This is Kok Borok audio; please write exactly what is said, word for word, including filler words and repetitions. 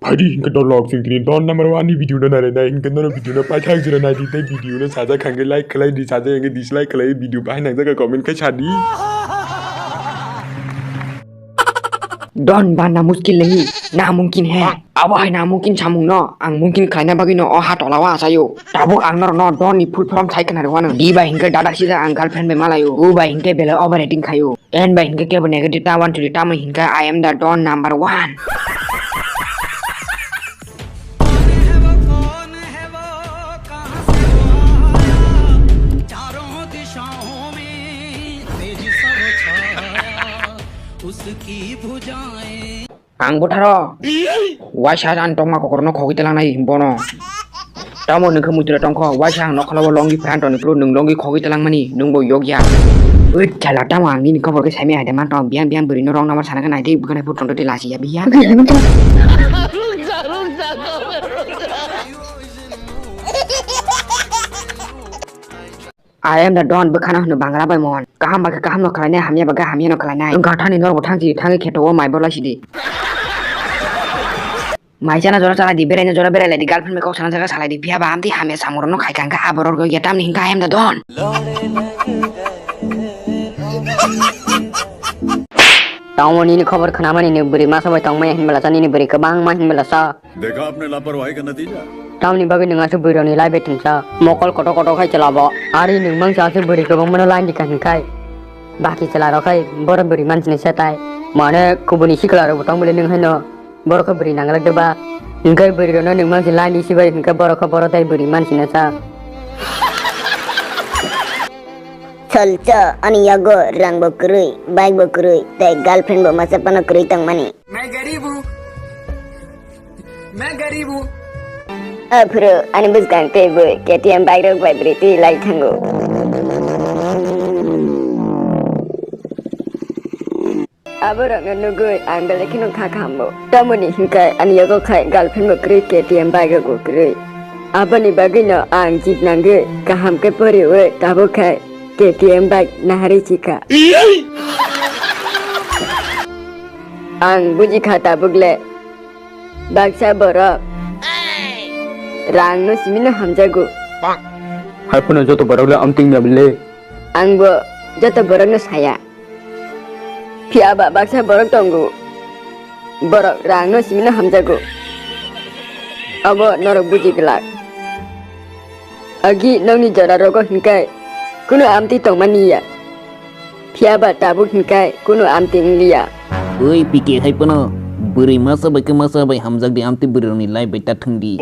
Adi hinkhe don log sing tini don number one ni video no nare nai hinkhe nono video no paithak jora nai di tei video no sajak hangke like khlai di sajak hangke dislike khlai di video bahai nang jaga comment khai sadi. Don ba na muskil nahi, na mumkin he. Abo hai na mumkin samung no ang mumkin khlaina bagwi no o ha tola o achayo. Tabuk ang norok no don ni full form sai khna rwano. D bai hinkhe dada sida ang girlfriend bai malayo. U bai hinkhe belai overacting khayo. N bai hinkhe kebo negative ta one to the tamo hinkhe I am the don number one. Ang butharo. Waisa ang tongma kokorno khogwi telangnai bono. Tamo nungkhe muitro tongkho, waisa ang nokholo longi phanto ni phuru nung longi khogwi telangmani nungbo yokya. Ui chala tamo ang nini khobor khe saimaya de man tong biang biang bwrwi no rong namar sana khe naidi bwkhanai phuru tongtho de lasi ya biya. I am the don bwkhano hwno Bangla bai mon. Kaham ba khe kaham no khlainai, hamya ba khe hamya no khlainai. Wngkha thani norok bo thangchi thangwi kheto o mai bolai sidi. Mai chana jora chalai di, berai na jora berai lai di, girlfriend bai kok sana jaga salai di, phiya ba amtwi hamya samung rok no khai kha hwnkhe aborok rok ya tamni hwnkhe I am the don. Tamo nini khobor khnamani ni bwrwi masa bai tongmaya hinbala sa, nini bwrwi kwbangma hinbala sa. देखा आपने लापरवाही का नतीजा। Tamni bagwi nwng aswk bwrwi rokni lai bai thwngsa. Mokol kotor kotor khai chwla bo. Ari nwng mangsa aswk bwrwi kwbangmano lai di kha hwnkhai. Baki chwla rok khai borok bwrwi mansini se tai. Mane kubuni sikla rok bo tong bwle nwng haino borok khe bwrwi nanglak de ba. Hwnkhai bwrwi rokno nwng mangsi lai di sibai hwnkhai borok khe borok tai bwrwi mansina sa. Solcho ani yago rang bo kwrwi, bike bo kwrwi, tei girlfriend bo masa phano kwrwi tongmani. मैं गरीब हूँ, मैं गरीब हूँ। Aphuru ani bwskang tei bwi K T M bike rok bai bwrwi twi lai thango. Aborokno nugwi ang belai kheno kha khambo. Tamoni hwnkhe ani yago khai girlfriend bo kwrwi K T M bike rok bo kwrwi. Aboni bagwino ang jit nangwi kaham khe poriwi tabuk khai K T M bike naharwi chikha. Ang buji kha tabuk le. Baksa borok rangno simino hamjago. Hai phano joto borok le amtwng ya bile. Angbo joto borokno saya. Phiya ba baksa borok tongo. Borok rangno simino hamjago. Abo norok buji glak. Agi nokni jora rogo hinkai kunu amtwi tongmani ya. Phiya ba tabuk hinkai kunu amtwi wngliya. Oi P K hai phano bwrwi masa bai khe masa bai hamjak di amtwi bwrwi rokni life bai ta thwng di.